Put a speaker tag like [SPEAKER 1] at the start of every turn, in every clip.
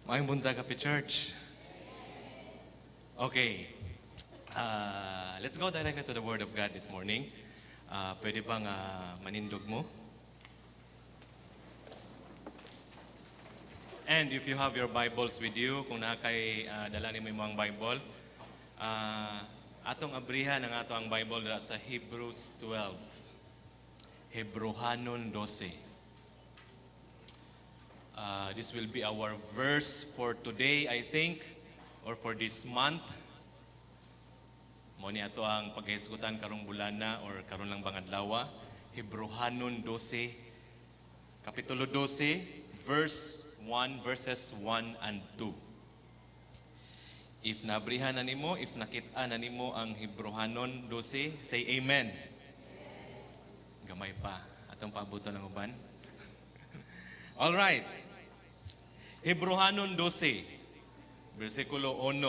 [SPEAKER 1] Maayong buntag, Happy Church. Okay. Let's go directly to the Word of God this morning. Pwede bang manindog mo? And if you have your Bibles with you, kung naa kay dala nimo imong Bible, atong abrihan ang ato ang Bible dira sa Hebrews 12. Hebrohanon 12. This will be our verse for today, I think, or for this month. Mao ni ato ang paghisgutan karong bulana or karon lang bang adlaw. Hebrohanon 12, Kapitulo 12, verse 1, verses 1 and 2. If nabrihan na nimo, if nakita na nimo ang Hebrohanon 12, say amen. Gamay pa. Atong paabuton ang uban. All right. Hebrohanon 12, versikulo 1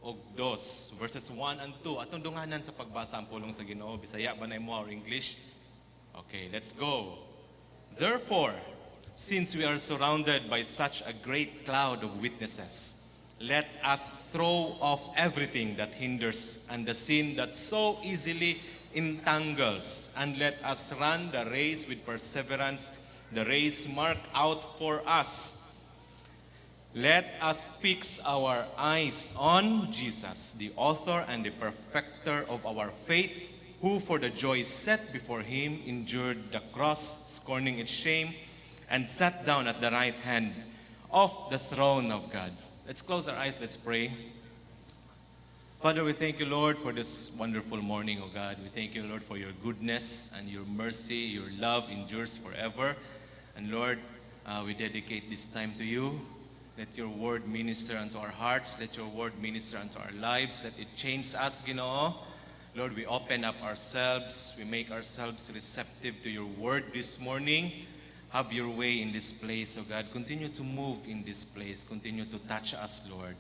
[SPEAKER 1] ug 2, verses 1 and 2. Atong dunganan sa pagbasa ang pulong sa Ginoo. Bisaya ba na imo or English? Okay, let's go. Therefore, since we are surrounded by such a great cloud of witnesses, let us throw off everything that hinders and the sin that so easily entangles, and let us run the race with perseverance, the race marked out for us. Let us fix our eyes on Jesus, the author and the perfecter of our faith, who for the joy set before him endured the cross, scorning its shame, and sat down at the right hand of the throne of God. Let's close our eyes, let's pray. Father, we thank you, Lord, for this wonderful morning, O God. We thank you, Lord, for your goodness and your mercy, your love endures forever. And Lord, we dedicate this time to you. Let your word minister unto our hearts. Let your word minister unto our lives. Let it change us, Ginoo. Lord, we open up ourselves. We make ourselves receptive to your word this morning. Have your way in this place, O God. Continue to move in this place. Continue to touch us, Lord.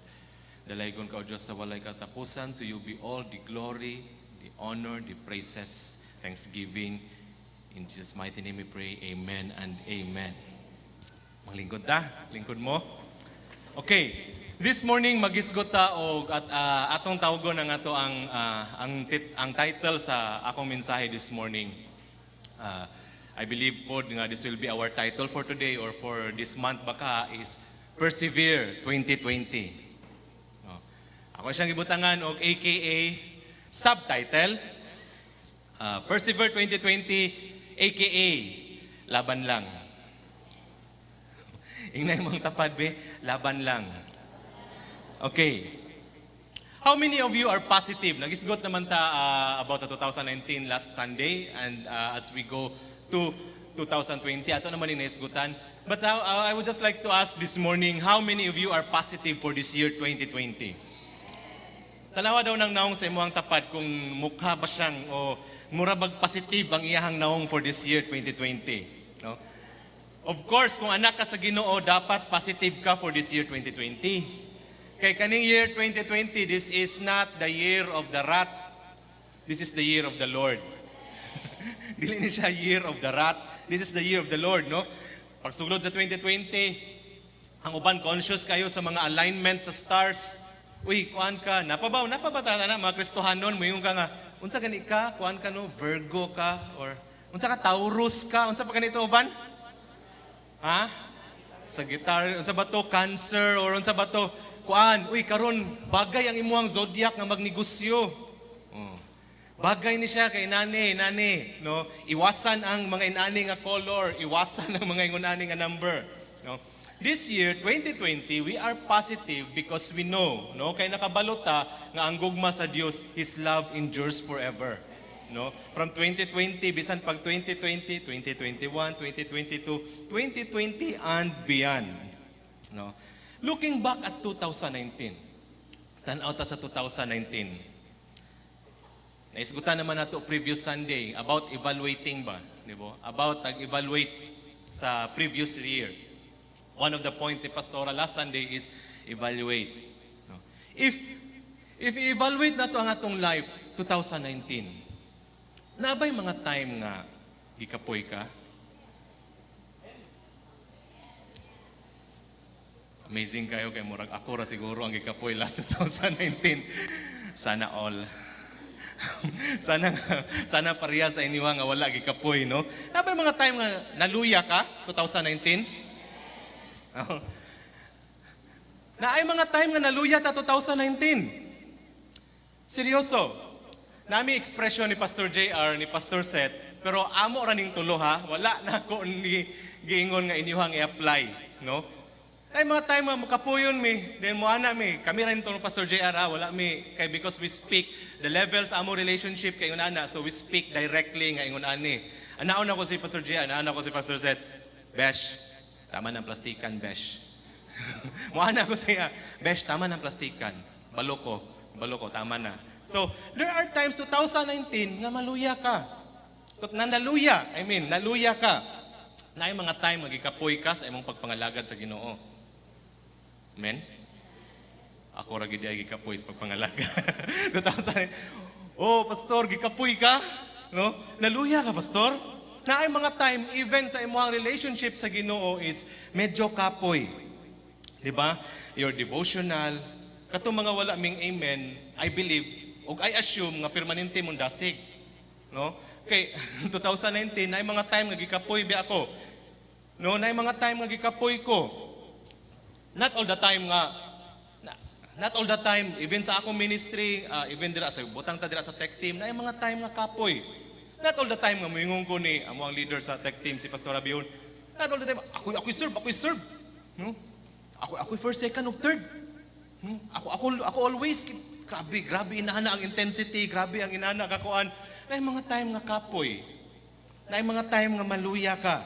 [SPEAKER 1] Dalaygon ka, O Diyos, sa walay katapusan. To you be all the glory, the honor, the praises, thanksgiving. In Jesus' mighty name we pray. Amen and amen. Maglingkod ta? Lingkod mo? Okay. This morning magisgot ta og at atong tawgon ang ato ang title sa akong mensahe this morning. I believe po nga this will be our title for today or for this month baka is Persevere 2020. Oh. Ako siyang gibutangan og AKA subtitle Persevere 2020 AKA Laban Lang. Ingnan mong tapad be, laban lang. Okay. How many of you are positive? Nagisgot naman ta about sa 2019 last Sunday and as we go to 2020, ato naman inaisgutan. But I would just like to ask this morning, how many of you are positive for this year 2020? Tanawa daw ng naong sa imuhang tapad kung mukha ba siyang o mura bag positive ang iyahang naong for this year 2020. No? Of course, kung anak ka sa Ginoo, dapat positive ka for this year 2020. Kay kaning year 2020, this is not the year of the rat. This is the year of the Lord. Dili ni siya year of the rat. This is the year of the Lord, no? Pagsulod sa 2020, ang uban conscious kayo sa mga alignment sa stars. Uy, kuan ka, napabaw, napabata na mga Kristohanon, moingon ka nga, unsa gani ka, kuan ka no, Virgo ka, or unsa ka, Taurus ka, unsa pa ganito uban? Ha? Sa guitar, unsa ba to, Cancer, or unsa ba to, kuan, uy, karon bagay ang imuhang zodiac nga magnegosyo. Oh. Bagay ni siya kay nani, nani, no? Iwasan ang mga inani nga color, iwasan ang mga ingunani nga number, no? This year, 2020, we are positive because we know, no? Kay nakabalo ta nga ang gugma sa Dios, His love endures forever. No? From 2020 bisan pag 2020, 2021, 2022, 2020 and beyond. No? Looking back at 2019. Tan-aw ta sa 2019. Naisgutan naman nato previous Sunday about evaluating ba, di ba? About nag-evaluate sa previous year. One of the point ni Pastora last Sunday is evaluate. No? If i-evaluate nato ang atong life 2019, naa bay mga time nga gikapoy ka? Amazing kayo kay murag ako ra siguro ang gikapoy last 2019. Sana all. Sana pareha sa inyo nga wala gikapoy, no? Naa bay mga time nga naluya ka 2019? Oh. Naay mga time nga naluya ta 2019. Seryoso. Naa mi expression ni Pastor JR, ni Pastor Seth, pero amo ra ning tulo ha, wala na ko ni giingon nga inyuhang i-apply, no? Ay mga time nga mukapuyon mi, then mo ana mi, kami ra ni Pastor JR ha, wala mi kay because we speak the levels amo relationship kay ingon ana, so we speak directly nga ingon ani. Anaon ako si Pastor JR, anaon ako si Pastor Seth. "Besh, tama ng plastikan, Besh." Mo ana ko siya, "Besh, tama ng plastikan. Balo ko, tama na." So, there are times 2019 nga maluya ka. Na naluya, I mean, naluya ka. Naay mga time nga gikapoy ka sa imong pagpangalagad sa Ginoo. Amen? Ako ra gid ay gikapoy sa pagpangalagad. 2000. "Oh, pastor, gikapoy ka?" No? "Naluya ka, pastor?" Naay mga time even sa imong relationship sa Ginoo is medyo kapoy. Di ba? Your devotional, katong mga wala ming amen, I believe, ug I assume nga permanente mong dasig. No? Kay 2019, naay mga time nga gikapoy bi ako. No, naay mga time nga gikapoy ko. Not all the time nga not all the time, even sa akong ministry, even dira sa butang ta dira sa tech team, naay mga time nga kapoy. Not all the time nga moingon ko ni amo ang leader sa tech team, si Pastor Abion. Not all the time, ako serve. No? Ako first, second, ug third. No? Ako always grabe, grabe inana ang intensity, grabe ang inana kakuan. Naay mga time nga kapoy. Naay mga time nga maluya ka.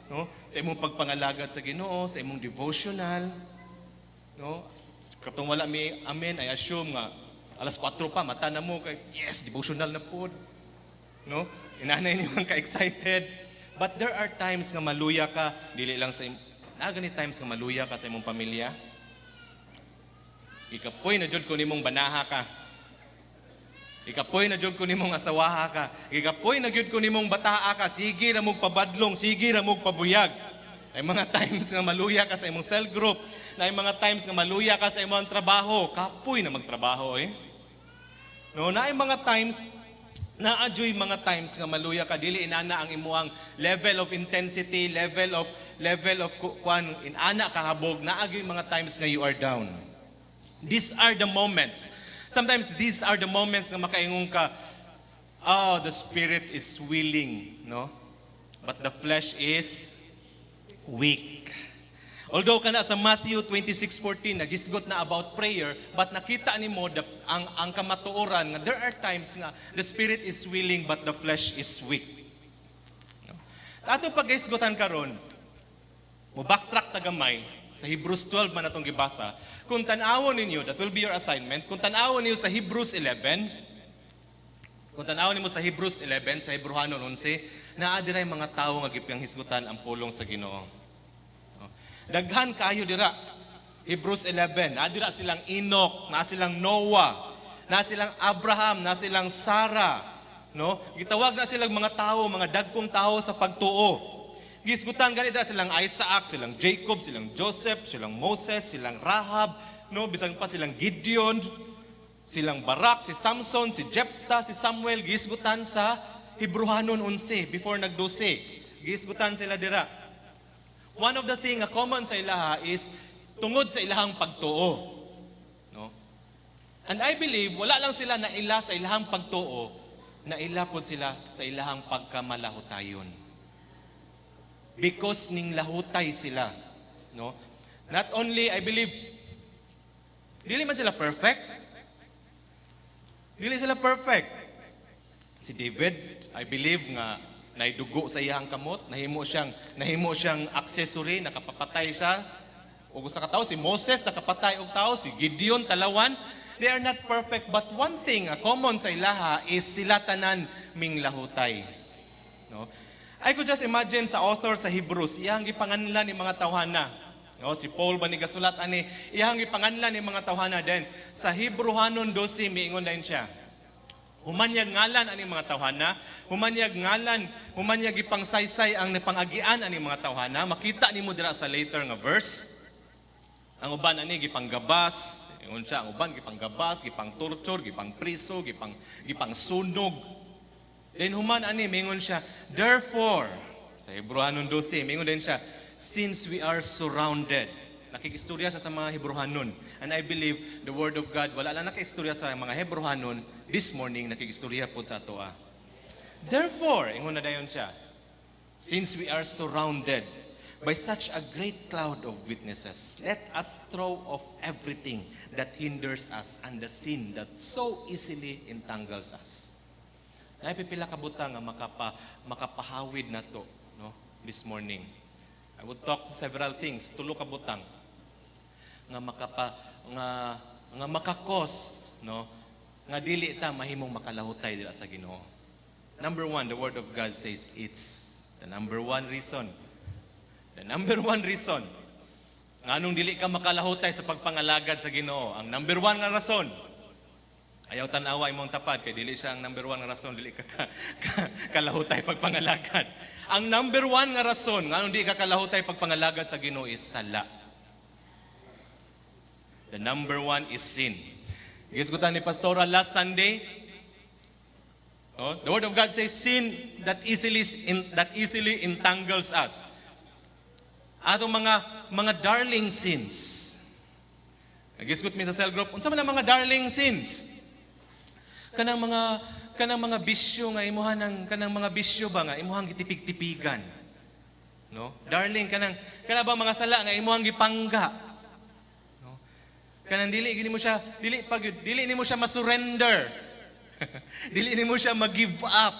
[SPEAKER 1] No? Sa imong pagpangalagad sa Ginoo, sa imong devotional, no? Katong wala mi amen, I assume nga alas 4 pa mata na mo kay yes, devotional na pod. No? Inanay niyo ang ka-excited. But there are times nga maluya ka, dili lang sa naa gani times nga maluya ka sa imong pamilya. Ikapoy na jud ko nimong banaha ka. Ikapoy na jud ko nimong asawaha ka. Ikapoy na jud ko nimong bataa ka. Sige ra mog pabadlong, sige ra mog pabuyag. Ay mga times nga maluya ka sa imong cell group, na ay mga times nga maluya ka sa imong trabaho, kapoy na magtrabaho eh. No, naay mga times, naa juy mga times nga maluya ka, dili inana ang imuang level of intensity, level of kuan inana kahabog, naa gyud mga times nga you are down. These are the moments. Sometimes these are the moments nga makaingon ka, "Oh, the spirit is willing, no? But the flesh is weak." Although kana sa Matthew 26:14 nagisgot na about prayer, but nakita nimo ang kamatuoran nga there are times nga the spirit is willing but the flesh is weak. No? Sa atong paghisgutan karon, mo backtrack ta gamay sa Hebrews 12 man atong gibasa. Kung tan-awon ninyo, that will be your assignment. Kung tan-awon ninyo sa Hebrews 11, kung tan-awon nimo sa Hebrews 11, sa Hebrehanon 11, naa diray mga tawo nga gipanghisgutan ang pulong sa Ginoo. No? Daghan kaayo dira. Hebrews 11, naa dira silang Enoch, naa silang Noah, naa silang Abraham, naa silang Sarah, no? Gitawag na silang mga tao, mga dagkong tao sa pagtuo. Gisgutan gani dira silang Isaac, silang Jacob, silang Joseph, silang Moses, silang Rahab, no? Bisan pa silang Gideon, silang Barak, si Samson, si Jephthah, si Samuel, gisgutan sa Hebrehanon 11 before nag-12. Gisgutan sila dira. One of the thing nga common sa ilaha is tungod sa ilahang pagtuo. No? And I believe wala lang sila naila sa ilahang pagtuo, naila pod sila sa ilahang pagkamalahutayon. Because ning lahutay sila, no? Not only I believe dili man sila perfect. Dili sila perfect. Si David, I believe nga naidugo sa iyang kamot, nahimo siyang accessory, nakapapatay siya. Ug sa katawo si Moses nakapatay og tao, si Gideon talawan. They are not perfect, but one thing a common sa ilaha is sila tanan ming lahutay. No? I could just imagine sa author sa Hebrews, iyang gipanganlan ni mga tawhana. No, si Paul ba ni gasulat ani, iyang gipanganlan ni mga tawhana then sa Hebrehanon 12 miingon din siya. Humanyag ngalan ani mga tawhana, humanyag ngalan, humanyag ipangsaysay ang napangagian ani mga tawhana, makita nimo dira sa later nga verse. Ang uban ani gipanggabas, ingon siya, ang uban gipanggabas, gipang torture, gipang priso, gipang sunog. Then human ani mingon siya, therefore, sa Hebreohanon 12, mingon din siya, since we are surrounded. Nakikistorya siya sa mga Hebreohanon. And I believe the word of God, wala lang nakaistorya sa mga Hebreohanon, this morning nakikistorya po sa atoa. Therefore, ingon na dayon siya, since we are surrounded by such a great cloud of witnesses, let us throw off everything that hinders us and the sin that so easily entangles us. Naay pipila ka butang nga makapahawid nato, no, this morning. I would talk several things, tulo ka butang nga maka-cause, no, nga dili ta mahimong makalahutay dira sa Ginoo. Number one, the word of God says it's the number one reason. The number one reason nganong dili ka makalahutay sa pagpangalagad sa Ginoo. Ang number one nga rason, ayaw tan-awa imong tapad kay dili siya ang number one nga rason dili ka kalahutay pagpangalagad. Ang number one nga rason nganong di ka kalahutay pagpangalagad sa Ginoo is sala. The number one is sin. Gisgutan ni Pastora last Sunday, oh, the word of God says sin that easily entangles us. Atong mga darling sins. Nagisgot mi sa cell group, unsa man ang mga darling sins? Kanang mga bisyo nga imuha ng kanang mga bisyo ba nga imuhang gitipig-tipigan. No? Darling, kana ba mga sala nga imuhang gipangga? No? Kanang dili gini mo siya, dili pag dili nimo siya masurrender. Dili nimo siya mag-give up.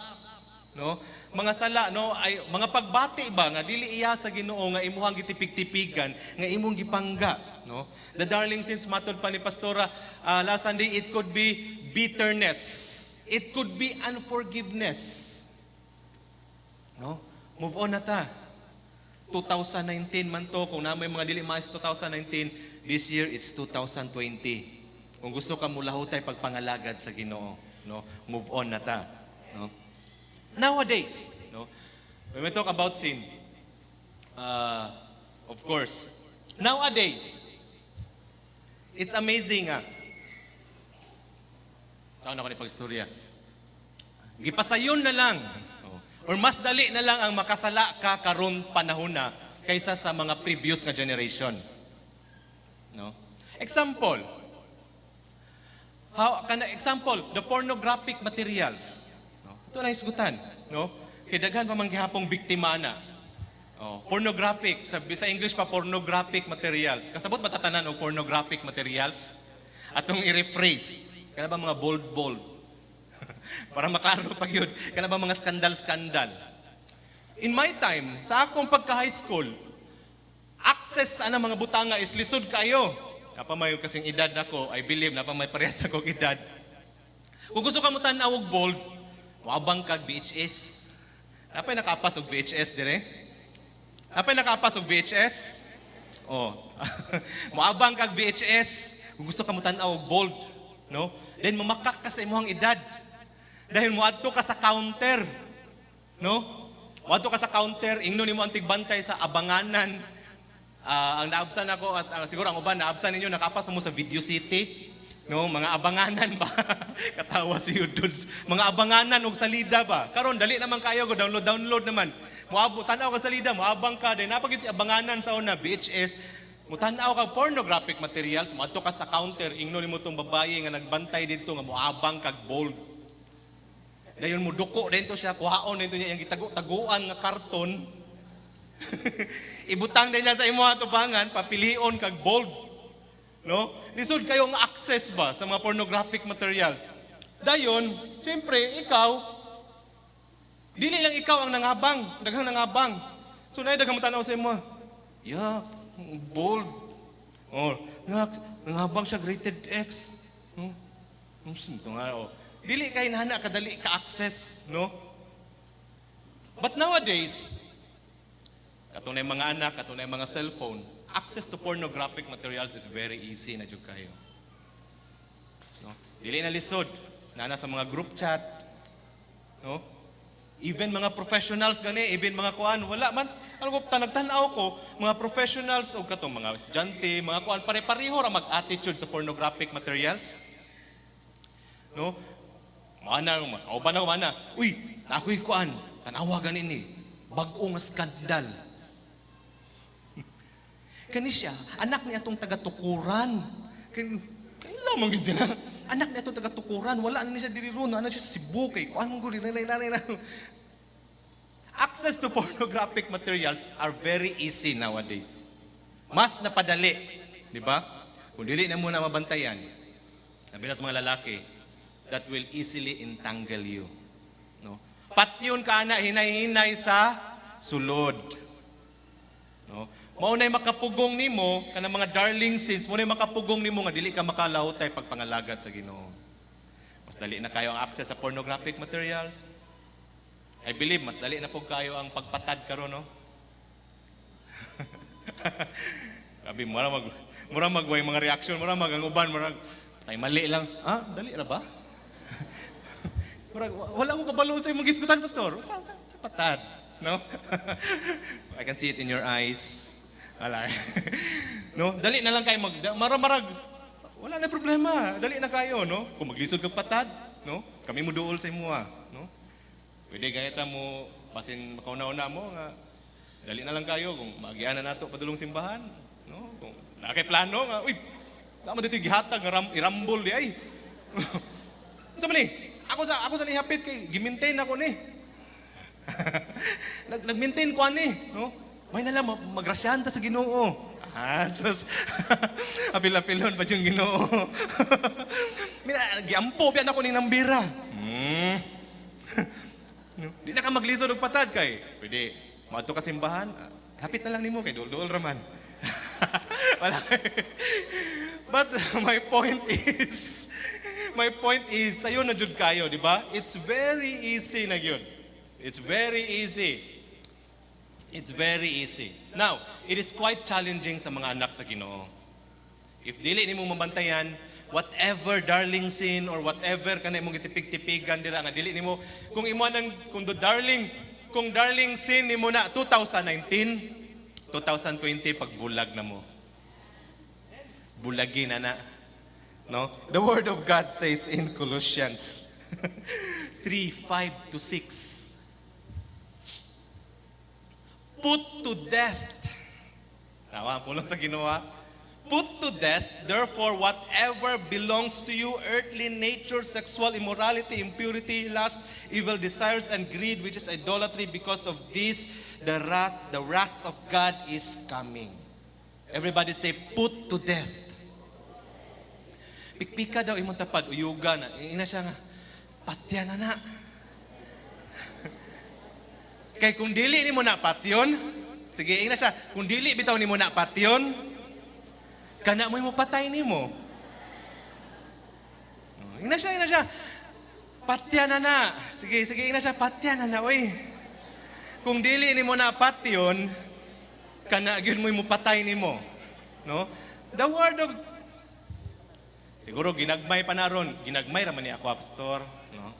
[SPEAKER 1] No? Mga sala, no, ay mga pagbati ba nga dili iya sa Ginoo nga imuhang gitipig-tipigan, nga imong gipangga, no? The darling sins, matod pa ni Pastora last Sunday, it could be bitterness. It could be unforgiveness. No? Move on na ta. 2019 man to, kung naa may mga dili maayo sa 2019, this year it's 2020. Kung gusto ka mulahutay pagpangalagad sa Ginoo, no? Move on na ta, no? Nowadays, no? When we talk about sin, of course, nowadays, it's amazing ah. Saan ako ni pagstorya? Gipasayon na lang. Oh. Or mas dali na lang ang makasala ka karon panahon na kaysa sa mga previous nga generation. No? Example. How kana example, the pornographic materials. No? Ito na hisgutan, no? Kay daghan pa man gihapong biktima na. Oh, pornographic sa English pa, pornographic materials. Kasabot ba tatanan og pornographic materials? Atong i-rephrase. Kana ba mga bold bold? Para maklaro pa gyud. Kana ba mga skandal-skandal? In my time, sa akong pagka-high school, access ana mga butanga is lisod kayo. Napa may kasing edad nako, I believe napa may parehas na kog edad. Kung gusto ka mo tan-aw og bold, moabang kag VHS. Napay nakapas og VHS dire? Napay nakapas og VHS? Oh. Moabang kag VHS kung gusto ka mo tan-aw og bold, no? Then mamakak ka sa imong edad. Dahil moadto ka sa counter, no? Moadto ka sa counter, ingnon nimo ang tigbantay sa abanganan. Ah, ang naabsan ako at siguro ang uban naabsan ninyo, nakapas pa mo sa Video City. No, mga abanganan ba? Katawa si Yududs. Mga abanganan og salida ba? Karon dali naman kayo go download download naman. Moabo tan-aw ka salida, moabang ka din napagit abanganan sa una VHS. Mutan-aw ka pornographic materials, moadto ka sa counter, ingnon nimo tong babaye nga nagbantay didto nga moabang kag bold. Dayon mo duko dito siya, kuhaon dito niya yung gitago-taguan nga karton. Ibutang din niya sa imo atubangan, papilion kag bold. No? Lisod kayo nga access ba sa mga pornographic materials. Dayon, siyempre, ikaw, dili lang ikaw ang nangabang, daghang nangabang. So na daghang tanaw sa imo. Yeah, bold. Or, nga, nangabang siya rated X. No? Ito nga, oh. Dili kay nana kadali ka access, no? But nowadays, katunay mga anak, katunay mga cellphone, access to pornographic materials is very easy na jud kayo. No? Dili na lisod. Nana sa mga group chat, no? Even mga professionals gani, even mga kuan, wala man. Ano ko tanag-tanaw ko mga professionals o katong mga estudyante, mga kuan, pare-pareho ra mag-attitude sa pornographic materials. No? Mana, makauban ako mana. "Uy, ako'y kuan, tanawa ganin ni. Bag-o nga skandal. Kani siya, anak ni atong taga-tukuran." Kay kaila man gyud na. "Anak ni atong taga-tukuran, wala na ni siya diri ron, ana siya sa Cebu kay kuan man gud." Access to pornographic materials are very easy nowadays. Mas napadali, di ba? Kung dili na muna mabantayan, sabi na sa mga lalaki, that will easily entangle you. No? Patyon ka na hinay-hinay sa sulod. No? Mao na'y makapugong nimo kanang mga darling sins, mao na'y makapugong nimo nga dili ka makalahutay pagpangalagad sa Ginoo. Mas dali na kayo ang access sa pornographic materials. I believe mas dali na pud kayo ang pagpatad karon, no? Grabe, mura magway mga reaction, mura mag ang uban, mura ay mali lang. "Ah, dali ra ba?" Murag, "Wala ko kabalo sa imong gisgutan, pastor. Sa patad?" No? I can see it in your eyes. Wala. No? Dali na lang kayo mag maramarag. Wala na problema. Dali na kayo, no? Kung maglisod kag patad, no? Kami mo duol sa imuha, no? Pwede gayata mo basin makauna-una mo nga dali na lang kayo kung magian na nato padulong simbahan, no? Kung naa kay plano nga, "Uy, tama dito gihatag nga irambol di ay. Unsa man ni? Ako sa nihapit kay gi-maintain ako ni. Nag-maintain ko ani, no? May na lang magrasyahan ta sa Ginoo." Ah, sus. Apil-apilon pa yung Ginoo. Mina, giampo biyan ako ni nambira. No? Di na ka maglisod og patad kay pwede maadto ka simbahan, ah, hapit na lang nimo kay duol-duol ra man. Wala. But my point is, sayo na jud kayo, di ba? It's very easy na gyud. It's very easy. It's very easy. Now, it is quite challenging sa mga anak sa Ginoo. If dili nimo mabantayan, whatever darling sin or whatever kana imong gitipig-tipigan dira nga dili nimo kung imo nang kung the darling kung darling sin nimo na 2019, 2020 pagbulag na mo. Bulagi na na. No? The word of God says in Colossians 3:5 to 6. "Put to death." Tama, pulong sa Ginoo. "Put to death, therefore, whatever belongs to you, earthly nature, sexual immorality, impurity, lust, evil desires, and greed, which is idolatry. Because of this, the wrath of God is coming." Everybody say, "Put to death." Pikpika daw imong tapad, uyuga na. Ina siya nga, "Patya na na." Kay kung dili nimo na patyon, sige, ina siya, kung dili bitaw nimo na patyon, kana mo mo patay nimo. Oh, ina siya, "Patya na na." Sige, sige, ina siya, "Patya na na, oy. Kung dili nimo na patyon, kana gyud mo patay nimo." No? The word of Siguro ginagmay pa na ron. Ginagmay ra man ni ako, pastor, no?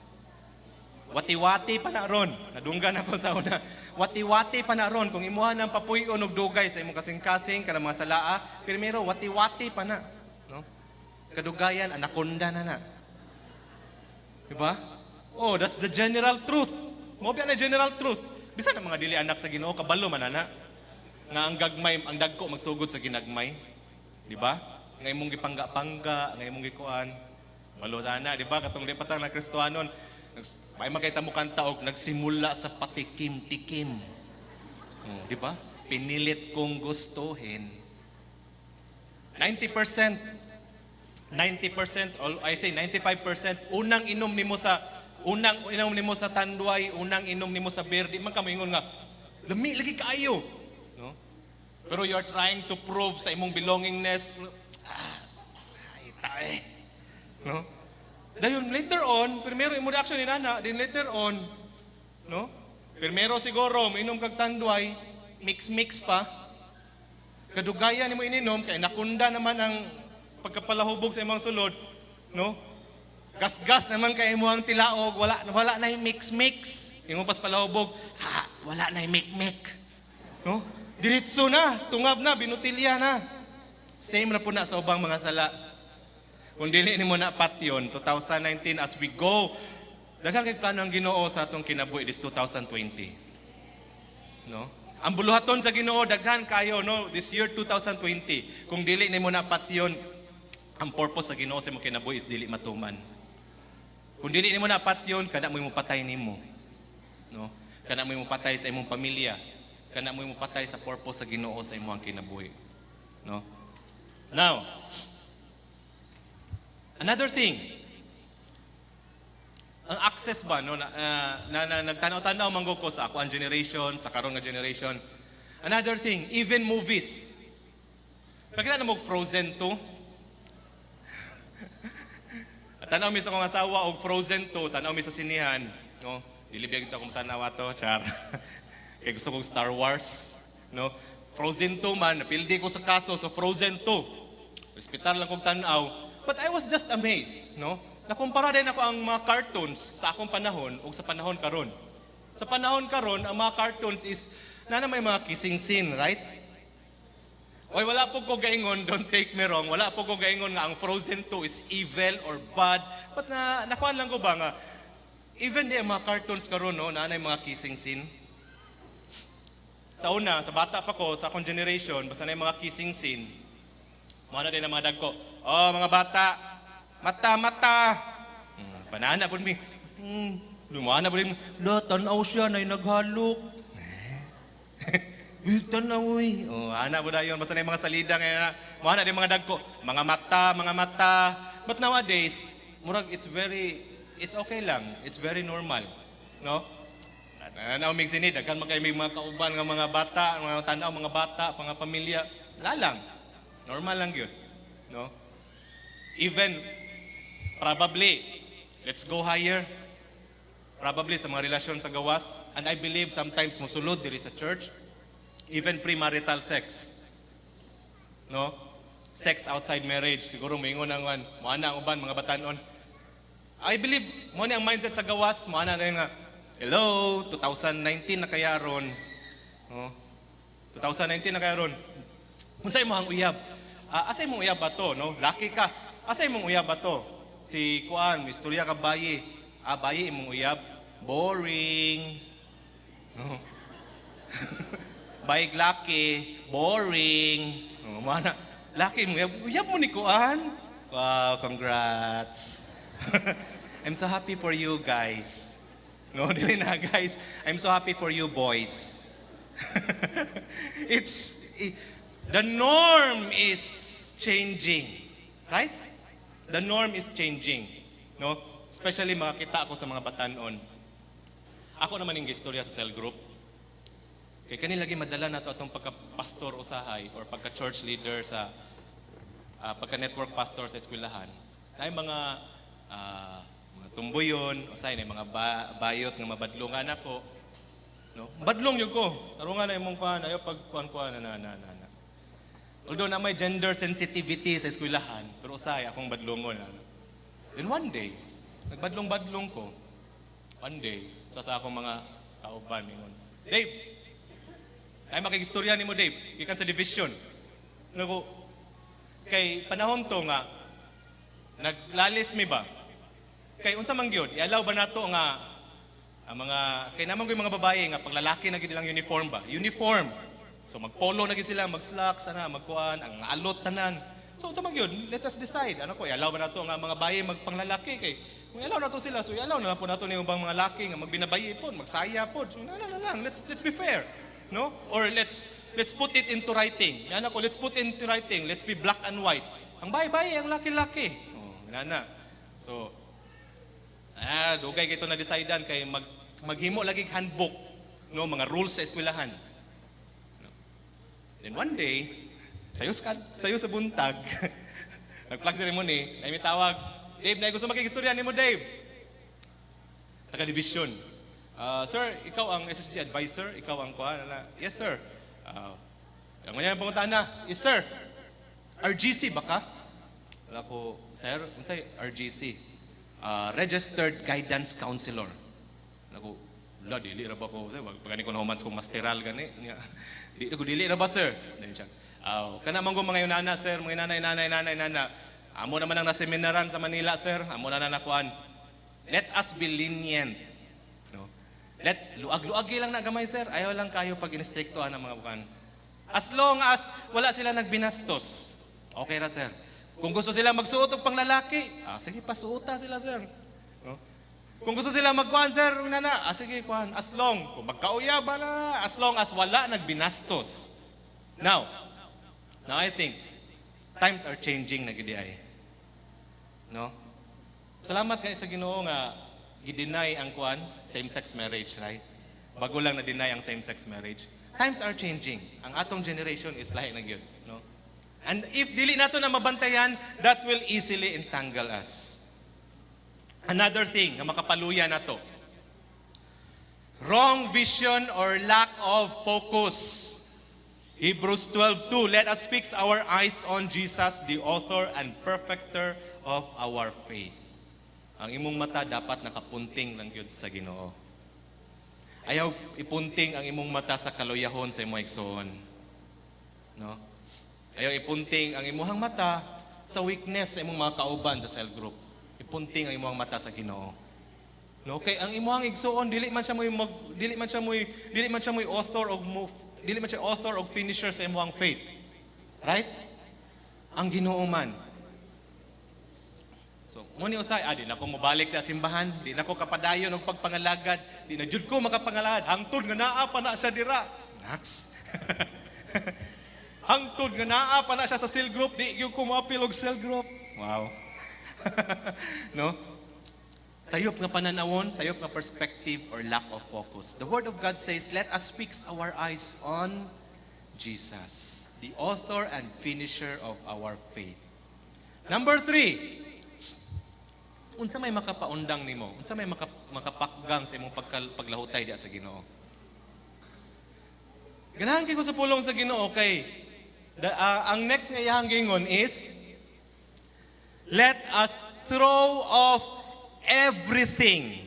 [SPEAKER 1] Wati-wati pa na ron. Nadunggan ako sa una. Wati-wati pa na ron. Kung imuha ng papuy-on og dugay sa imong kasing-kasing kanang mga salaa, primero wati-wati pa na, no? Kadugayan anaconda na na. Diba? Oh, that's the general truth. Mao na general truth. Bisan ang mga dili anak sa Ginoo kabalo man ana. Nga ang gagmay, ang dagko magsugod sa ginagmay. Di ba? Nga imong gipangga-pangga, nga imong gikuan. Balo na, di ba? Katong di pa ta na Kristohanon, may makita mo kanta og "Nagsimula sa Patikim-tikim." Oh, di ba? "Pinilit kong gustuhin." 90%, 90%, or I say 95%, unang inom nimo sa Tanduay, unang inom nimo sa beer, di man ka moingon nga, "Lami lagi kaayo." No? Pero you are trying to prove sa imong belongingness, "Ah, ay, tae." No? Dayon later on, primero imo reaction ni nana, then later on, no? Primero siguro, mainom kag Tanduay, mix-mix pa. Kadugayan nimo ininom kay nakunda naman ang pagkapalahubog sa imong sulod, no? Gasgas naman kay imo ang tilaog, wala wala na yung mix-mix. Imo pas palahubog, ha, wala na yung mik-mik. No? Diretso na, tungab na, binutilya na. Same ra po na sa ubang mga sala. Kung dili nimo na patyon, 2019 as we go, daghan kay plano ang Ginoo sa atong kinabuhi this 2020. No? Ang buluhaton sa Ginoo daghan kayo, no, this year 2020. Kung dili nimo na patyon, ang purpose sa Ginoo sa imong kinabuhi is dili matuman. Kung dili nimo na patyon, kana mo patay nimo. No? Kana mo patay sa imong pamilya. Kana mo patay sa purpose sa Ginoo sa imong kinabuhi. No? Now, another thing, ang access ba, no, na nagtanaw-tanaw man ko sa ako ang generation, sa karon nga generation. Another thing, even movies. Kakita na mo Frozen 2? Tanaw mi sa akong asawa og Frozen 2, tanaw mi sa sinihan, no? Dili biya gid akong tanawa to, char. Kay gusto kong Star Wars, no? Frozen 2 man, napildi ko sa kaso sa Frozen 2. Respetar lang kong tanaw. But I was just amazed, no? Nakumpara din ako ang mga cartoons sa akong panahon ug sa panahon karon. Sa panahon karon, ang mga cartoons is na may mga kissing scene, right? Oy, wala po ko gaingon, don't take me wrong, wala po ko gaingon nga ang Frozen 2 is evil or bad. But na nakuan lang ko ba nga even di ang mga cartoons karon, no, naa nay mga kissing scene. Sa una, sa bata pa ko, sa akong generation, basta na yung mga kissing scene, mao na din ang mga dagko. "Oh, mga bata, mata, mata." Panana po mi. Lumana po rin. "La, tanaw siya, na naghalok. Uy, tanaw, uy." Oh, ana po na yun. Basta na yung mga salida ngayon na. Mao na din mga dagko. "Mga mata, mga mata." But nowadays, murag it's okay lang. It's very normal. No? Nanaw mig sini, daghan man kay may mga kauban nga mga bata, mga tanaw, mga bata, mga pamilya. Wala lang. Normal lang yun. No? Even, probably, let's go higher. Probably sa mga relasyon sa gawas, and I believe sometimes musulod diri sa church, even premarital sex. No? Sex outside marriage, siguro moingon ang one, mo ana ang uban mga batanon. I believe mo ni ang mindset sa gawas, mo ana na nga, hello, 2019 na kaya ron. No? 2019 na kaya ron. Unsa imong uyab? Ah, asa imong uyab ba to, no? Laki ka. Asa imong uyab ba to? Si kuan, istorya ka bayi. Ah, bayi imong uyab. Boring. No. Bayig laki, boring. No, mana. Laki mo uyab, uyab mo ni kuan. Wow, congrats. I'm so happy for you guys. No, dili na guys. I'm so happy for you boys. The norm is changing. Right? The norm is changing. No? Especially makakita ako sa mga batanon. Ako naman yung istorya sa cell group. Kay kani lagi madala nato atong pagka-pastor usahay or pagka-church leader sa pagka-network pastor sa eskwelahan. Nay mga tumbuyon, usahay na mga bayot nga mabadlongan ako. No? Badlong yun ko. Tarungan na imong kuan, ayo pag kuan kuan na na na na. Na. Although na may gender sensitivity sa eskwelahan, pero usahay akong badlongon. Ano. Then one day, nagbadlong-badlong ko. One day, sa akong mga kauban, ingon, "Dave, ay makigistorya nimo, Dave, gikan sa division." Nago, kay panahon to nga, naglalis mi ba? Kay unsa man gyud, i-allow ba nato nga ang mga kay naman ko yung mga babae nga paglalaki na gid ilang uniform ba? Uniform. So magpolo na gid sila, mag-slacks ana, magkuan, ang alot tanan. So unsa man gyud, let us decide. Ano ko, i-allow ba nato nga mga babae magpanglalaki kay kung i-allow nato sila, so i-allow na lang po nato ni ubang mga laki nga magbinabayi pod, magsaya pod. So na lang, let's be fair. No? Or let's put it into writing. Yan ako, let's put into writing. Let's be black and white. Ang babae, ang laki-laki. Oh, na. So, dugay kay to na decidean kay maghimo lagi handbook, no, mga rules sa eskwelahan. No. Then one day, sayo sa buntag, nag-flag ceremony, na may tawag, "Dave, na gusto makigistorya nimo, Dave." Taga division. "Ah, sir, ikaw ang SSG advisor, ikaw ang kuha." Na, "Yes, sir." Ang ganyan pangutana, "Yes, sir. RGC ba ka?" Wala ko, "Sir, unsay RGC?" "Registered Guidance Counselor." Ako, "Wala, dili ra ba ko, sir, wag pagani ko nahuman sa kong masteral gani. Nya, Di ko, dili na ba, sir? Dayon siya. Aw, kana man mga nana, sir, mga nanay, nanay, nanay, nana. Amo naman ang naseminaran sa Manila, sir. Amo na na nakuan. Let us be lenient. No? Let luag-luag lang na gamay, sir. Ayaw lang kayo pag instrikto ang mga bukan. As long as wala sila nagbinastos. Okay ra, sir. Kung gusto sila magsuot og panglalaki, ah, sige, pasuota sila, sir. No? Kung gusto sila magkuan, sir, nana, ah, sige, kuan. As long, kung magkauya ba na, as long as wala nagbinastos. Now I think, times are changing na gid ay. No? Salamat kay sa Ginoo nga gi-deny ang kuan, same-sex marriage, right? Bago lang na-deny ang same-sex marriage. Times are changing. Ang atong generation is lahi na gyud, no? And if dili nato na mabantayan, that will easily entangle us. Another thing nga makapaluya nato. Wrong vision or lack of focus. Hebrews 12:2, "Let us fix our eyes on Jesus, the author and perfecter of our faith." Ang imong mata dapat nakapunting lang gyud sa Ginoo. Ayaw ipunting ang imong mata sa kaluyahon sa imong igsoon. No? Ayaw ipunting ang imong mata sa weakness sa imong mga kauban sa cell group. Ipunting ang imong mata sa Ginoo. No, kay ang imong igsuon dili man siya mo'y author og move, dili man siya author og finisher sa imong faith. Right? Ang Ginoo man. So, mo ni usay, ah, di na ko mobalik na simbahan, di na ko kapadayon og pagpangalagad, di na jud ko makapangalagad, hangtod nga naa pa na siya dira. Naks. Hangtod nga naa pa na siya sa cell group, di gyud ko moapil og cell group. Wow. No? Sayop nga pananawon, sayop nga perspective or lack of focus. The Word of God says, "Let us fix our eyes on Jesus, the author and finisher of our faith." Number three, unsa may makapaundang nimo? Unsa may makapakgang sa imong paglahutay diya sa Ginoo? Ganahan kay ko sa pulong sa Ginoo kay ang next nga iyang gingon is, "Let us throw off everything."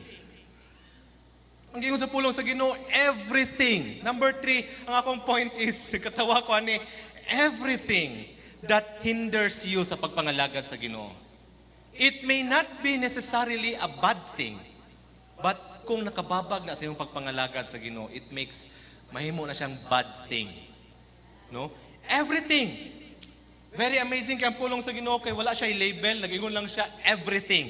[SPEAKER 1] Ang gingon sa pulong sa Ginoo, everything. Number three, ang akong point is, nagkatawa ko ani, everything that hinders you sa pagpangalagad sa Ginoo. It may not be necessarily a bad thing, but kung nakababag na sa iyong pagpangalagad sa Ginoo, it makes mahimo na siyang bad thing. No? Everything. Very amazing kay ang pulong sa Ginoo kay wala siya label, nag-ingon lang siya everything.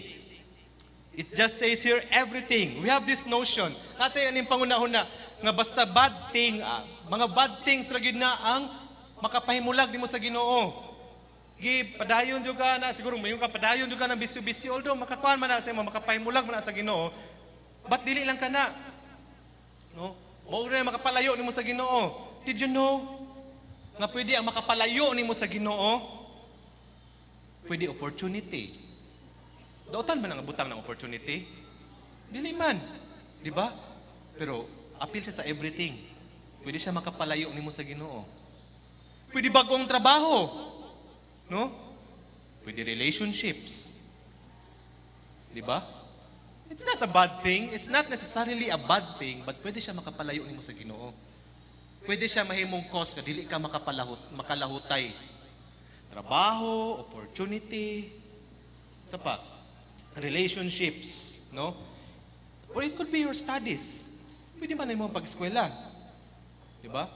[SPEAKER 1] It just says here everything. We have this notion. Natin aning panguna-una nga basta bad thing, ah, mga bad things ra gyud na ang makapahimulag nimo sa Ginoo. Gi padayon jud ka na siguro mayon ka padayon jud ka na bisyo-bisyo, although makakuan man na sa imo, makapahimulag man na sa Ginoo. But dili lang kana. No? Mao na makapalayo nimo sa Ginoo. Did you know nga pwede ang makapalayo nimo sa Ginoo? Pwede opportunity. Dautan man ang butang ng opportunity? Dili man. Di ba? Pero apil siya sa everything. Pwede siya makapalayo nimo sa Ginoo. Pwede bagong trabaho. No? Pwede relationships. Di ba? It's not a bad thing. It's not necessarily a bad thing, but pwede siya makapalayo nimo sa Ginoo. Pwede siya mahimong cause ka dili ka makalahutay. Trabaho, opportunity, sa pa, relationships, no? Or it could be your studies. Pwede man na mo pag-eskwela. Di ba?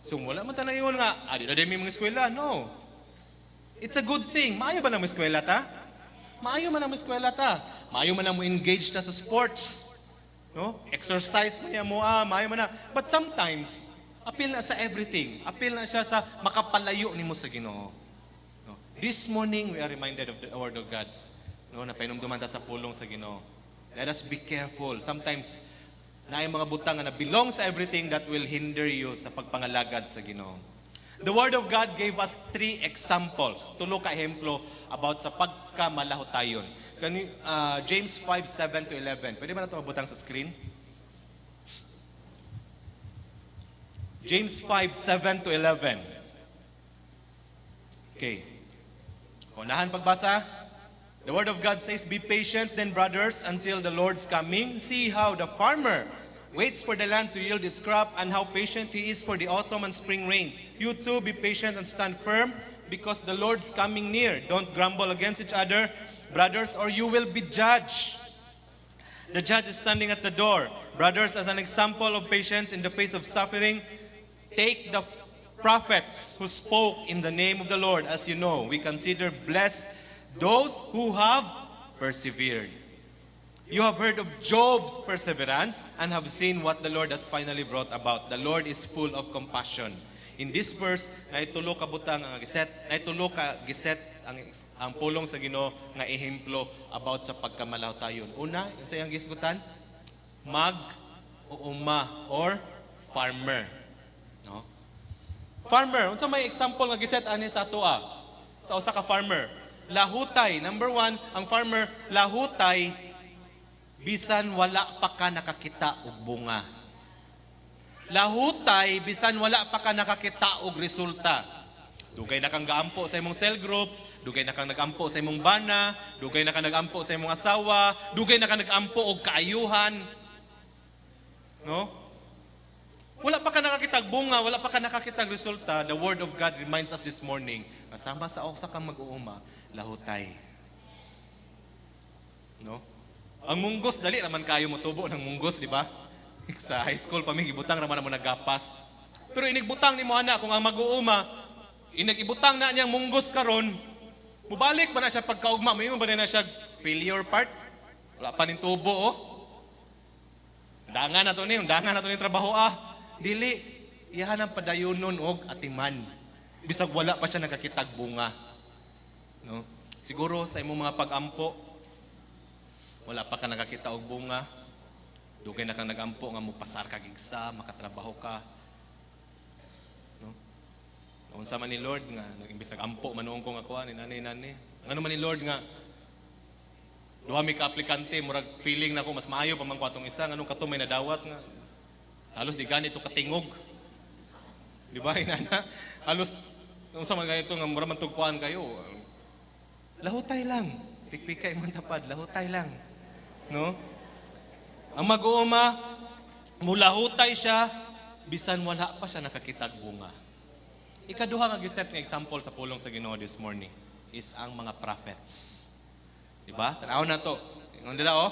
[SPEAKER 1] So wala man tayo nga, ah, di na din may mga eskwela. No. It's a good thing. Maayo ba na mo eskwela ta? Maayo man na mo eskwela ta. Maayo man na mo engage ta sa sports. No? Exercise man niya mo, ah, maayo man na. But sometimes, apil na sa everything. Apil na siya sa makapalayo nimo sa Ginoo. No? This morning, we are reminded of the Word of God. No, napainumduman ta sa pulong sa Ginoo. Let us be careful. Sometimes, naay mga butang nga na belong sa everything that will hinder you sa pagpangalagad sa Ginoo. The Word of God gave us three examples. Tulo ka ehemplo about sa pagkamalahutayon. James 5, 7 to 11. Pwede ba na ito mabutang sa screen? James 5, 7 to 11. Okay. Unahan pagbasa. The Word of God says, "Be patient then, brothers, until the Lord's coming. See how the farmer Waits for the land to yield its crop, and how patient he is for the autumn and spring rains. You too, be patient and stand firm, because the Lord's coming near. Don't grumble against each other, brothers, or you will be judged. The judge is standing at the door. Brothers, as an example of patience in the face of suffering, take the prophets who spoke in the name of the Lord. As you know, we consider blessed those who have persevered. You have heard of Job's perseverance and have seen what the Lord has finally brought about. The Lord is full of compassion. In this verse, naay tulo ka butang ang giset, naay tulo ka giset ang pulong sa Ginoo nga ehemplo about sa pagkamalahutayon. Una, unsa iyang gisgutan? Mag uuma or farmer. No? Farmer, unsa may example nga giset ani sa atoa? Sa usa ka farmer. Lahutay, number one, ang farmer lahutay bisan wala pa ka nakakita og bunga. Lahutay bisan wala pa ka nakakita og resulta. Dugay na kang gaampo sa imong cell group, dugay na kang nagampo sa imong bana, dugay na kang nagampo sa imong asawa, dugay na kang nagampo og kaayuhan. No? Wala pa ka nakakitag bunga, wala pa ka nakakitag resulta. The word of God reminds us this morning, kasama sa usa kang mag-uuma, lahutay. No? Ang munggos, dali naman kayo motubo ng munggos, di ba? Sa high school pa mi gibutang raman mo naggapas. Pero inigbutang nimo ana kung ang mag-uuma, inigibutang na niyang munggos karon, mubalik ba na siya pagkaugma, moingon ba na siya failure part? Wala pa ning tubo oh. Dangan na to ni, dangan na to ni trabaho ah. Dili, iyahan ang padayunon og atiman. Bisag wala pa siya nakakitag bunga. No? Siguro sa imong mga pag-ampo, wala pa ka nakakita og bunga. Dugay na kang nagampo nga mopasar ka exam, makatrabaho ka. No? Unsa man ni Lord nga nag-imbis nagampo man noon ko nga kuan ni nani nani. Ngano man ni Lord nga duha mi ka aplikante, murag feeling nako mas maayo pa man ko atong isa, nganong kato may nadawat nga halos di ganito katingog. Di ba, inana? Halos unsa man ganito nga mura man tugkuan kayo. Lahutay lang. Pikpikay man tapad, lahutay lang. No? Ang mag-uuma, mulahutay siya, bisan wala pa siya nakakitag bunga. Ikaduha nga giset nga example sa pulong sa Ginoo this morning is ang mga prophets. Di ba? Tanaw na to. Ingon nila oh.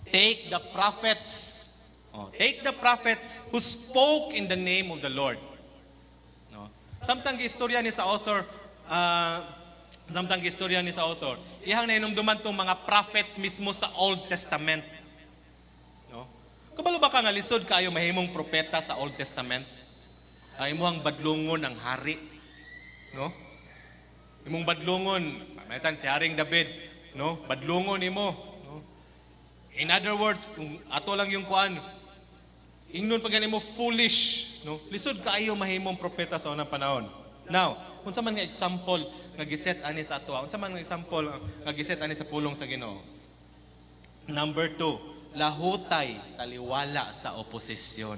[SPEAKER 1] Take the prophets. Oh, take the prophets who spoke in the name of the Lord. No? Samtang istorya ni sa author, samtang istorya ni sa author, iyang nahinumduman tong mga prophets mismo sa Old Testament. No? Kabalo ba ka nga lisod kaayo mahimong propeta sa Old Testament? Ang imong badlungon ang hari. No? Imong badlungon, maitan si Haring David, no? Badlungon nimo, no? In other words, kung ato lang yung kuan, ingnon pa gani mo foolish, no? Lisod kaayo mahimong propeta sa unang panahon. Now, unsa man nga example nga giset ani sa ato? Unsa man nga example nga giset ani sa pulong sa Ginoo? Number 2, lahutay taliwala sa oposisyon.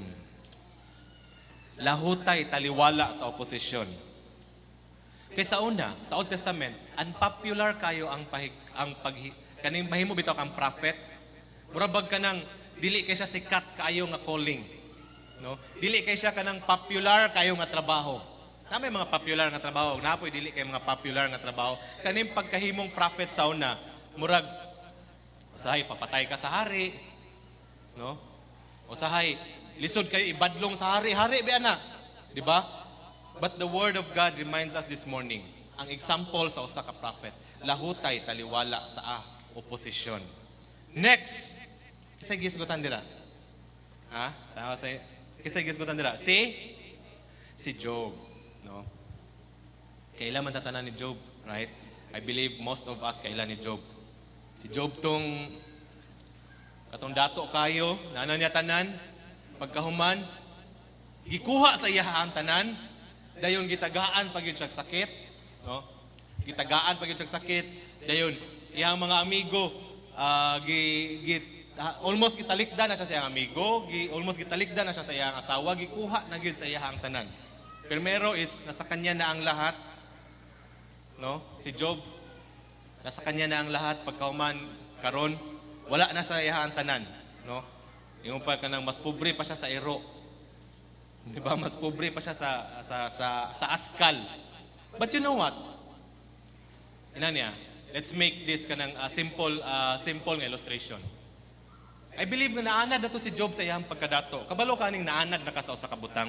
[SPEAKER 1] Lahutay taliwala sa oposisyon. Kay sa una, sa Old Testament, unpopular kayo ang pahig, ang paghi, kaning mahimo bitaw kang prophet. Mura bag kanang dili kay siya sikat kaayo nga calling. No? Dili kay siya kanang popular kayo nga trabaho. Na may mga popular nga trabaho, napoy dili kay mga popular nga trabaho. Kaning pagkahimong prophet sa una, murag usahay papatay ka sa hari. No? Usahay lisod kayo ibadlong sa hari, hari ba na? Di ba? But the word of God reminds us this morning, ang example sa usa ka prophet, lahutay taliwala sa oposisyon. Next, kisay gisgutan dira? Ha? Tama sa kisay gisgutan dira? Si Job, no? Kaila man tatanan ni Job, right? I believe most of us kaila ni Job. Si Job tong katong dato kayo, nana niya tanan, pagkahuman, gikuha sa iya ang tanan, dayon gitagaan pag yun siya sakit, no? Gitagaan pag yun siya sakit, dayon iyang mga amigo, almost gitalikda na siya sa iyang amigo, almost gitalikda na siya sa iyang asawa, gikuha na gyud sa iya ang tanan. Primero is nasa kanya na ang lahat, no? Si Job, nasa kanya na ang lahat. Pagkahuman karon wala na sa iya ang tanan, no? Ingon pa kanang mas pobre pa siya sa ero. Di ba? Mas pobre pa siya sa askal. But you know what? Ina niya, let's make this kanang simple nga illustration. I believe nga naanad na to si Job sa iyang pagkadato. Kabalo ka aning naanad na ka sa usa ka butang.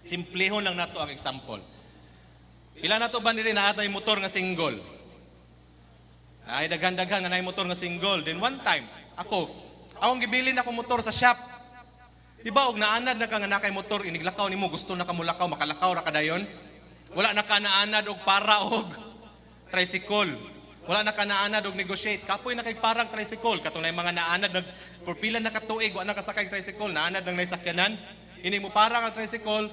[SPEAKER 1] Simplehon lang nato ang example. Pila nato ba nila naa tay motor nga single? Ay, daghan-daghan nga naay motor nga single. Then one time, ako, akong gibilin ako motor sa shop. Di ba og naanad na ka nga naa kay motor, iniglakaw nimo, gusto na ka mulakaw, makalakaw ra ka dayon. Wala na ka naanad og para og tricycle. Wala na ka naanad og negotiate. Kapoy na kay parang tricycle. Katong na mga naanad nag for pila na ka tuig wa na kasakay tricycle, naanad nang naisakyanan. Ini mo parang ang tricycle,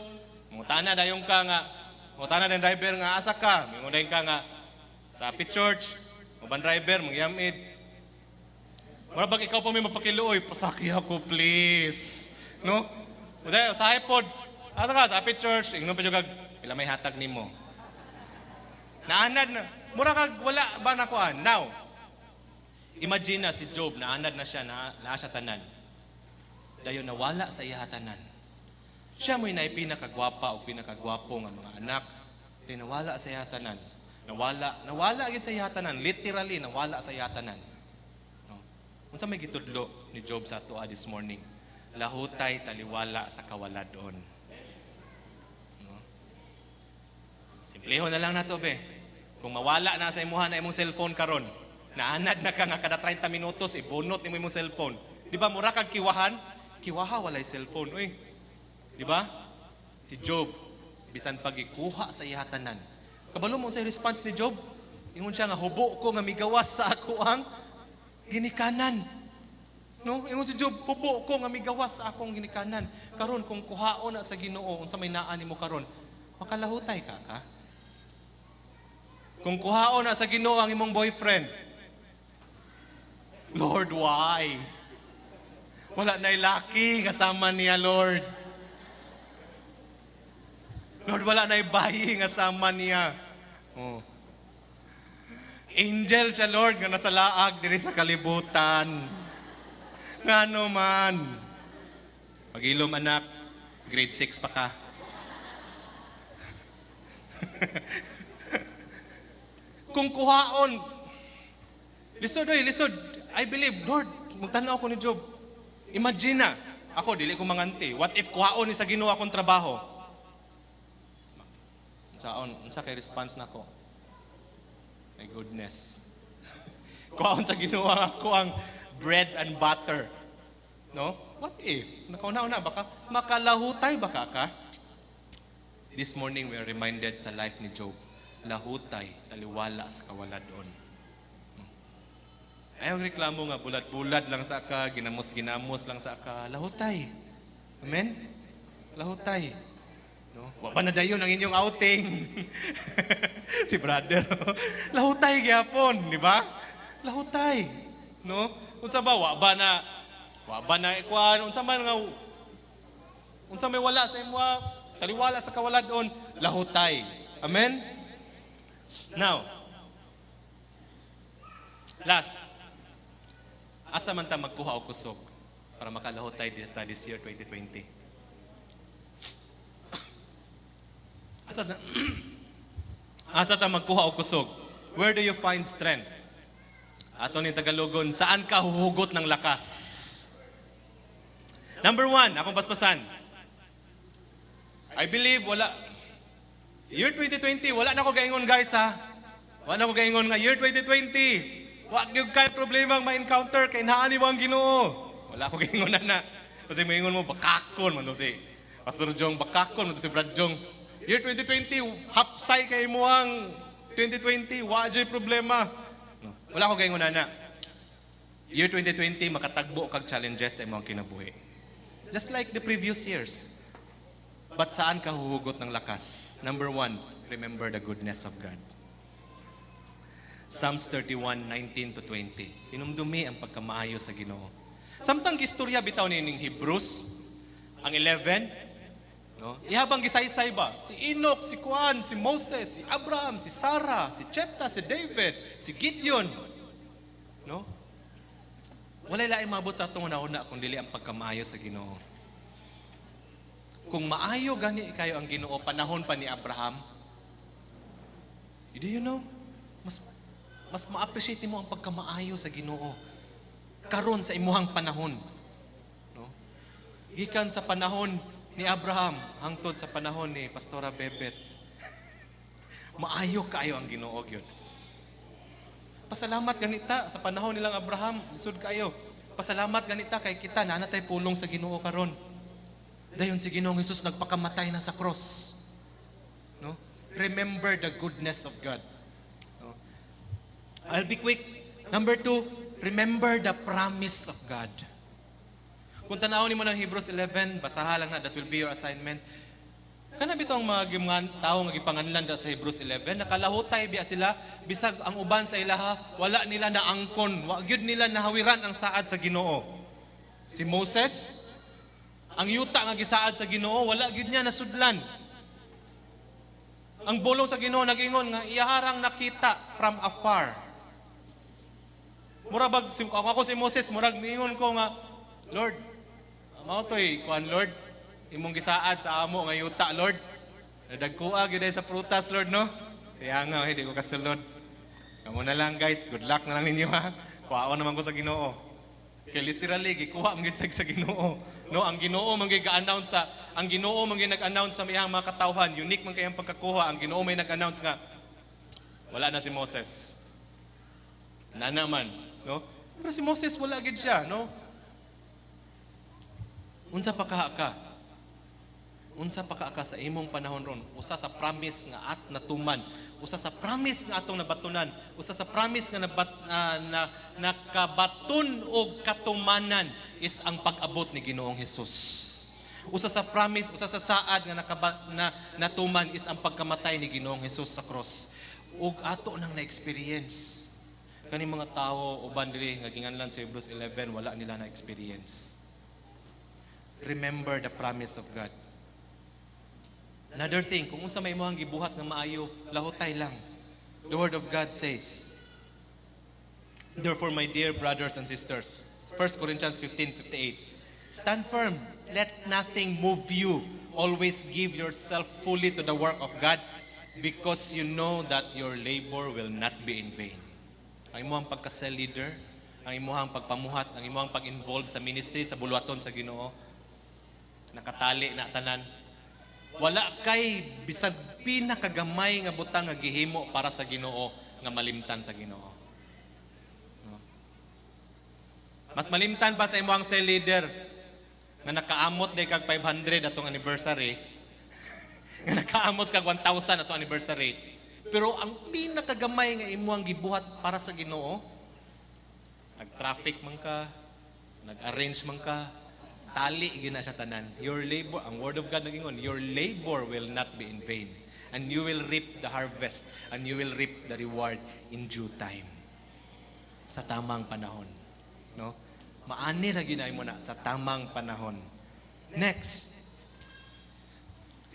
[SPEAKER 1] mangutana dayon ka nga, mangutana ng driver nga asa ka, mingon dayon ka nga sa Happy Church, uban driver mangyamid. Mura bag ikaw pa may mapakiluoy, "Pasaki ako, please." No? Usahay, usahay pod. Asa ka sa Happy Church, ingnon pa jud kag pila may hatag nimo. Naanad na. Mura kag wala ba na kuan. Now, imagine na si Job, naanad na siya, na siya tanan. Dayon nawala sa iya tanan. Siya mo'y naay pinakagwapa o pinakagwapo nga mga anak. Dayon nawala sa iya tanan. Nawala, nawala gid sa iya tanan. Literally, nawala sa iya tanan. No? Unsa may gitudlo ni Job sa atoa this morning? Lahutay taliwala sa kawaladon. No? Simpleho na lang nato be. Kung mawala na sa imuha na imong cellphone karon, naanad na ka nga kada 30 minutos ibunot nimo imong cellphone. Di ba mura kag kiwahan? Kiwaha walay cellphone, uy. Di ba? Si Job, bisan pagikuha sa iya tanan. Kabalo mo unsay response ni Job? Ingon siya nga, "Hubo ko nga migawas sa ako ang ginikanan." No? Ingon si Job, "Hubo ko nga migawas sa akong ginikanan." Karon kung kuhaon na sa Ginoo, unsa may naa nimo karon, makalahutay ka ka? Kung kuhaon na sa Ginoo ang imong boyfriend, "Lord, why? Wala na'y laki kasama niya, Lord. Lord, wala na'y bayi nga sama niya. Oh. Angel siya, Lord, nga nasa laag diri sa kalibutan. Ngano man?" Pag-ilom, anak, grade 6 pa ka. Kung kuhaon, lisod oy, lisod. I believe, Lord, magtanaw ko ni Job. Imagine na, ako, dili ko manganti. What if kuhaon ni sa Ginoo akong trabaho? Unsaon, unsa kay response nako? My goodness. Kuhaon sa Ginoo ako ang bread and butter. No? What if? Nakauna-una baka makalahutay baka ka? This morning we are reminded sa life ni Job, lahutay taliwala sa kawaladon. Ayaw reklamo nga bulad-bulad lang sa ka, ginamos-ginamos lang sa ka, lahutay. Amen? Lahutay. No? Wa pa na dayon ang inyong outing. Si brother. Lahutay gyapon, di ba? Lahutay. No? Unsa ba, wa ba na ikuan, unsa man nga unsa may wala sa imo, taliwala sa kawaladon, lahutay. Amen? Now, last, asa man ta magkuha og kusog para makalahutay ta this year 2020? Asa ta magkuha og kusog? Where do you find strength? Ato ni Tagalogon, saan ka huhugot ng lakas? Number one, akong paspasan. I believe wala. Year 2020, wala na ko gaingon, guys, ha. Wala na ko gaingon nga year 2020, wa gyud kay problema ang ma-encounter kay naa nimo ang Ginoo. Wala ko gaingon na na. Kasi moingon mo, bakakon man to si Pastor Jong, bakakon man to si Brad Jong. Year 2020, hapsay kay mo ang 2020, wa jud problema. No. Wala ko gaingon na na. Year 2020, makatagbo kag challenges sa imong kinabuhi. Just like the previous years. But saan ka huhugot ng lakas? Number one, remember the goodness of God. Psalms 31, 19 to 20. Inumdumi ang pagkamaayo sa Ginoo. Samtang istorya bitaw ni ning Hebrews, ang 11, no? Ihabang gisaysay ba? Si Enoch, si Juan, si Moses, si Abraham, si Sarah, si Jephthah, si David, si Gideon. No? Walay laing maabot sa atong hunahuna kung dili ang pagkamaayo sa Ginoo. Kung maayo gani kayo ang Ginoo panahon pa ni Abraham, do you know? Mas ma-appreciate mo ang pagkamaayo sa Ginoo karon sa imuhang panahon. No? Gikan sa panahon ni Abraham hangtod sa panahon ni Pastora Bebet. Maayo kaayo ang Ginoo gyud. Pasalamat ganita sa panahon nilang Abraham, lisod kaayo. Pasalamat ganita kay kita naa na tay pulong sa Ginoo karon. Dayon si Ginoong Hesus nagpakamatay na sa cross. No? Remember the goodness of God. No? I'll be quick. Number 2, remember the promise of God. Kung tanawon nimo ng Hebrews 11, basaha lang na, that will be your assignment. Kana bitong mga tao nga gipanganlan da sa Hebrews 11, nakalahutay biya sila, bisag ang uban sa ilaha, wala nila naangkon, wa gyud nila nahawiran ang saad sa Ginoo. Si Moses, ang yuta nga gisaad sa Ginoo, wala gyud niya nasudlan. Ang bulong sa Ginoo nag-ingon nga iyaharang nakita from afar. Mura bag si ako si Moses, murag niingon ko nga, "Lord, mao toy kuan, Lord, imong gisaad sa amo nga yuta, Lord. Nadagkua gyud ay sa prutas, Lord, no? Siya nga, hindi ko kasulod. Kamo na lang, guys, good luck na lang ninyo ha. Kuhaon naman ko sa Ginoo." Kay literally gikuha man gyud sa Ginoo. No, ang Ginoo man gyud ga-announce sa ang Ginoo man gyud nag-announce sa iyang mga katawhan, unique man kayang pagkakuha. Ang Ginoo may nag-announce nga wala na si Moses. Na naman, no? Pero si Moses, wala gyud siya, no? Unsa pa kaha ka? Unsa pa ka sa imong panahon ron? Usa sa promise nga at natuman, usa sa promise nga atong nabatunan, usa sa promise nga nabat, na nakabaton og katumanan is ang pag-abot ni Ginoong Hesus. Usa sa promise, usa sa saad nga na natuman is ang pagkamatay ni Ginoong Hesus sa cross. Ug ato nang na-experience. Kani mga tao uban diri nga ginganlan sa Hebrews 11, wala nila na-experience. Remember the promise of God. Another thing, kung unsa may imong gibuhat nga maayo, lahutay lang. The word of God says, "Therefore, my dear brothers and sisters," 1 Corinthians 15:58, "stand firm, let nothing move you. Always give yourself fully to the work of God because you know that your labor will not be in vain." Ang imong pagka-cell leader, ang imong pagpamuhat, ang imong pag-involve sa ministry, sa buluhaton sa Ginoo, nakatali na tanan. Wala kay bisag pinakagamay nga butang nga gihimo para sa Ginoo nga malimtan sa Ginoo. No? Mas malimtan pa sa imong cell leader nga nakaamot day kag 500 atong anniversary, nga nakaamot kag 1,000 atong anniversary. Pero ang pinakagamay nga imong gibuhat para sa Ginoo, nag-traffic man ka, nag-arrange man ka, tali gyud na siya tanan. Your labor, ang word of God nagingon, your labor will not be in vain. And you will reap the harvest and you will reap the reward in due time. Sa tamang panahon. No? Maani ra gyud mo na sa tamang panahon. Next,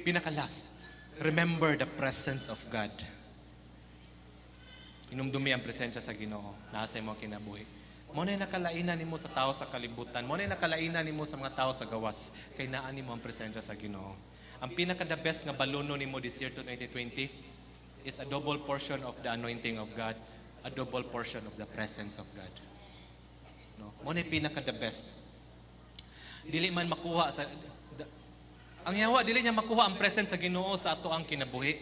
[SPEAKER 1] pinaka last, remember the presence of God. Inumdumi ang presensya sa Ginoo naa sa imong kinabuhi. Mo na nakalainan nimo sa tao sa kalibutan. Mo na nakalainan nimo sa mga tao sa gawas kay naa nimo ang presensya sa Ginoo. Ang pinaka the best nga baluno nimo this year to 2020 is a double portion of the anointing of God, a double portion of the presence of God. No? Mo na pinaka the best. Dili man makuha sa ang yawa, dili niya makuha ang presence sa Ginoo sa ato ang kinabuhi.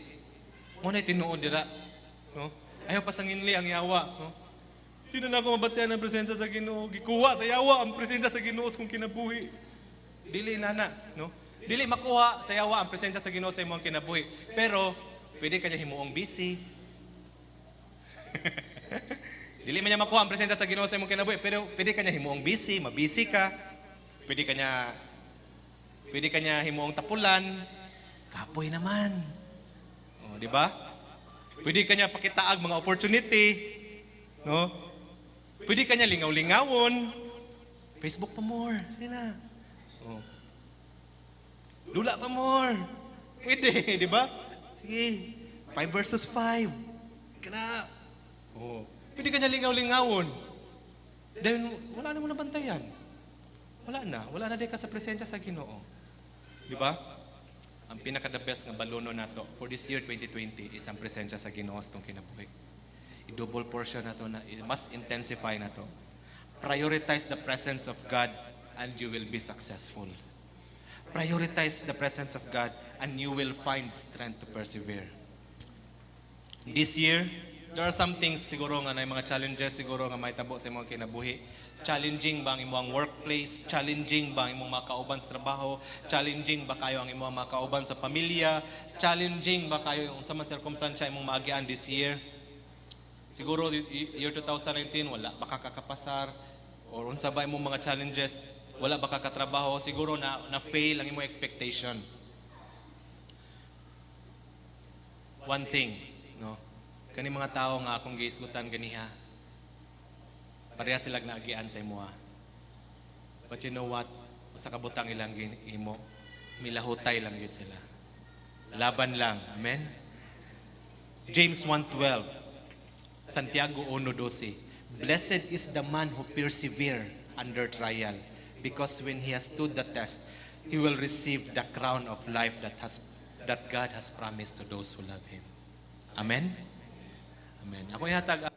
[SPEAKER 1] Mo na tinuod dira. No? Ayaw pasanginli ang yawa, no? "Di na ako mabatian ang presensya sa Ginoo. Gikuha sa yawa ang presensya sa Ginoo sa kong kinabuhi." Dili na na, no? Dili makuha sa yawa ang presensya sa Ginoo sa imong kinabuhi. Pero pwede ka niya himuong busy. Dili man niya makuha ang presensya sa Ginoo sa imong kinabuhi, pero pwede ka niya himuong busy, mabusy ka. Pwede ka niya himuong tapulan. Kapoy naman. O, di ba? Pwede ka niya pakitaag mga opportunity. No? Pwede ka niya lingaw-lingawon. Facebook pa more. Sige na. Oh. Dula pa more. Pwede, di ba? Sige. 5 versus 5. Kana. Oh. Pwede ka niya lingaw-lingawon. Then, wala na mo nabantayan. Wala na. Wala na diay ka sa presensya sa Ginoo. Di ba? Ang pinaka the best nga balono nato for this year 2020 is ang presensya sa Ginoo sa atong kinabuhi. I-double portion nato na, mas intensify nato. Prioritize the presence of God and you will be successful. Prioritize the presence of God and you will find strength to persevere. This year, there are some things siguro nga na mga challenges siguro nga mahitabo sa imong kinabuhi. Challenging ba ang imong workplace? Challenging ba ang imong mga kauban sa trabaho? Challenging ba kayo ang imong mga kauban sa pamilya? Challenging ba kayo unsa man circumstance imong maagian this year? Siguro year 2019, wala ba ka kakapasar or unsa ba imong mga challenges? Wala ba ka katrabaho? Siguro na na fail ang imong expectation. One thing, no? Kani mga tao nga akong gihisgutan ganiha, pareha sila naagian sa imoha. But you know what? Usa ka butang ilang imo, milahutay lang gyud sila. Laban lang. Amen? James 1:12, Santiago 1:12. "Blessed is the man who persevere under trial, because when he has stood the test, he will receive the crown of life that God has promised to those who love Him." Amen? Amen. Ako ihatag